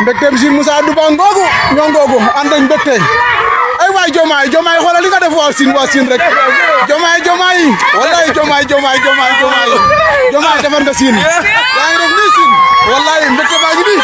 mbégteem si Moussa Duba ngoogu ñoo ngoogu ànd ak mbégte ay waay Diomaye xoolal li nga def waa Sine rek Diomaye wallahi Diomaye defar nga Sine yaa ngi def nii Sine wallahi mbégte baa ngi nii